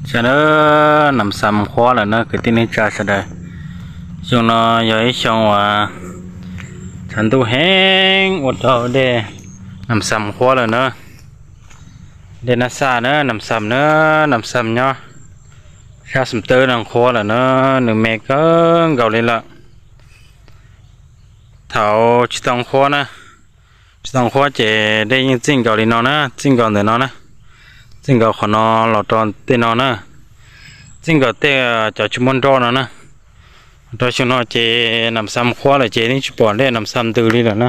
Sawv daws, Nam Xam qhuav lawm na kwv tij neej tsa sawv daws. Xyoo no yog ib xyoo uas tshav ntuj heev ua rau dej Nam Xam qhuav lawm na. Dej Nab Xaj na, Nam Xam na, Nam Xam nyob sab Xam Tawb no qhuav lawm na, nws me kawg nkaus li lawm. Thaum tsis tau qhuav na, tsis tau qhuab ces dej yeej txij nkaus li no na, txij nkaus ntawm no na, txij nkaus qhov no los rau tej no na, txij nkaus tej cov tsis muaj nroj no na. Rau xyoo no ces Nam Xam qhuab lawm ces yeej tsis pom dej Nam Xam ntws li lawm na.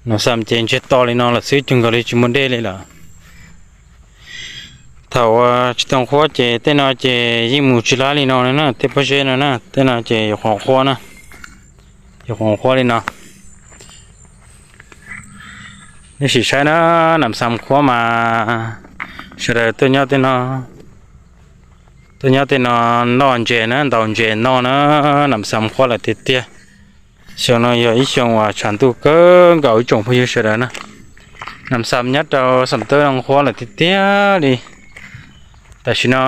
Nam Xam ces ntsiag to li no lawm xwb, cuag nkaus li tsis muaj dej li lawm. Thaum tsis tau qhuab ces tej no ces yeej mus tsis laib li no na, tej pob zeb no na, tej no ces yuav qhuav qhuab na, yuav qhuav qhuab li no. Nej sim saib na, Nam Xam qhuab mas sawv daws tuaj nyob tej no, tuaj nyob tej no noj ntses na, ntaus ntses noj na, Nam Xam qhuab lawm tiag tiag. Xyoo no yog ib xyoo uas tshav ntuj kawg nkaus ib tsoom phooj ywg sawv daws na. Nam Xam nyob rau Xam Tawb no qhuab lawm tiag tiag li. Tam sim no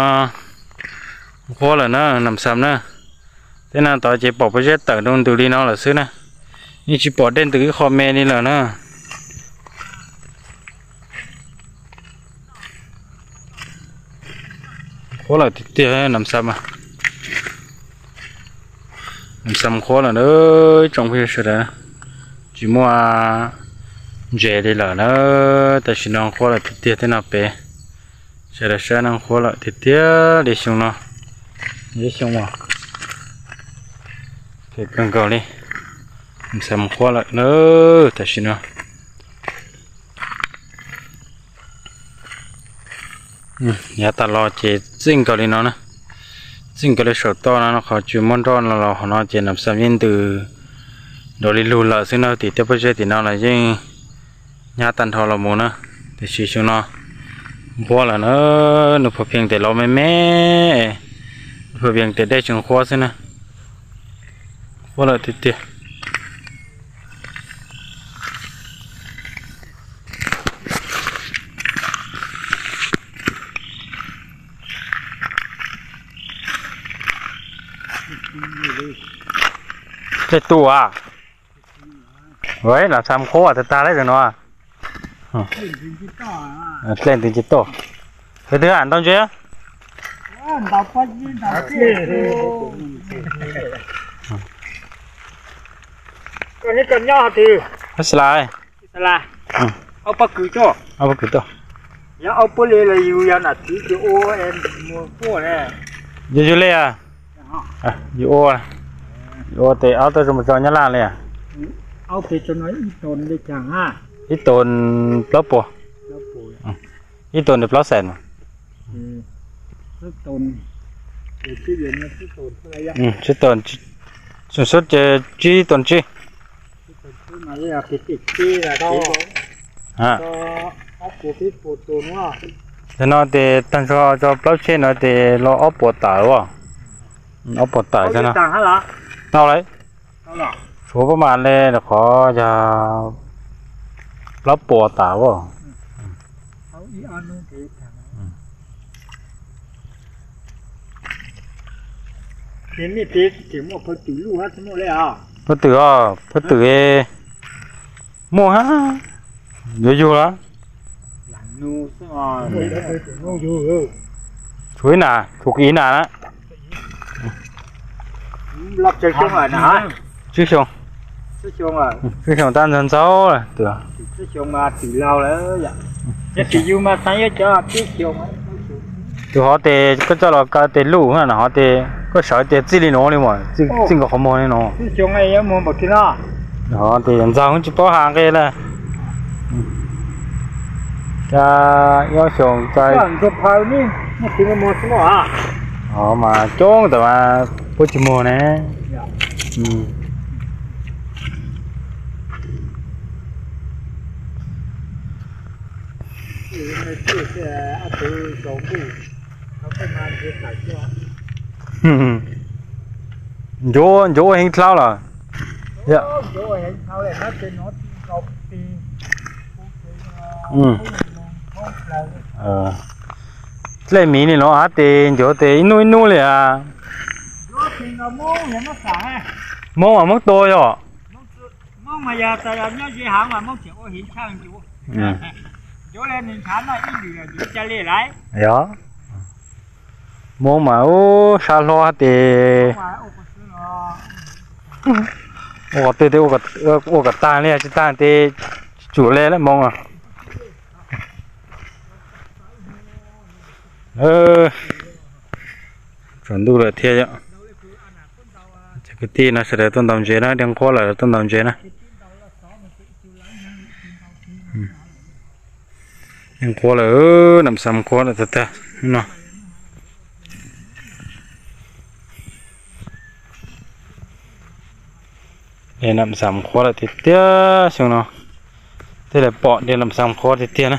qhuab lawm na Nam Xam na. Tej no tod ces pom pob zeb tawm rau ntws li no lawm xwb na, yeej tsis pom dej ntws ib qho me li lawm na. Qhuab lawm tiag tiag Nam Xam, Nam Xam qhuab lawm na, tsoom phooj ywg sawv daws, tsis muaj ntses li lawm na. Tam sim no qhuab lawm tiag tiag tej no pem, sawv daws saib no qhuab lawm tiag tiag li xyoo no, ib xyoo phem kawg nkaus li. Nam Xam qhuab lawm na, tam sim no. Yav tas los ces txij nkaus li no na, txij nkaus li saum toj no qhov tsis muaj nroj no los qhov no ces Nam Xam yeej ntws nrov li lug lawm xwb na, tim tej pob zeb tim no los yeej nyab tag nrho los mus na. Tiam sis xyoo no qhuab lawm na, nws pom pheej tes los me me, nws pom pheej tes dej tseem qhuab xwb na, qhuab lawm tiag tiag. Dlej tu a, Nam Xam qhuab tag tag lawm no. Dlej ntws ntsis toj, tus twg ntau ntses? Xalas, ob pob kws tuaj, yus yug li, yus ua, yus ua tes ob tuaj zoo mus tso Nyab Laj li. Ib tus plaub puas, ib tus nws plaub xees. Tsib tus, xum xub ces tsib tus tsib. Nim no ces tag nrho tso plaub tsheb no ces los ob puas tawm as, ob puas tawm no. Tau lawm, tshuav pab mas li qhov yog plaub puas tawm as. Phab twm os, phab twm muaj hab, yuav yug lawm. Tshuav ib nas, tshuav ib nas na. Tsib xyoo, tsib xyoo tab ntxaug ntxaug lawm. Tus hov tes koj coj los kaw tes luj na, hov tes koj sawv tes txij li no li mas, txij nkaus qhov muag li no. Hov tes ntxaug tsis paub has nqe lawm. Ib ob xyoos, hov mas coob ntawm mas puab tsis muag ne. Ncuav, ncuav ua heev dlhau lawm. dlej miv li no hab tes ncuav tes ib nub ib nub li as. Hmoob mas Hmoob tua yog. Yog, Hmoob mas ub sab hlob hab tes ua qhov twg tes ua kom tag li, tsis tag tes tsis tsum le lawm Hmoob. Tsaus ntuj lawm thiab yom. Cov kwv tij no sawv daws tuaj ntaus ntses na, dej nqhuab lawm tuaj ntaus ntses na. Dej nqhuab lawm, nam xav nqhuab lawm tag tag no. Dej nam xav nqhuab lawm tiag tiag xyoo no. Tej lawv pom dej nam xav nqhuab tiag tiag na.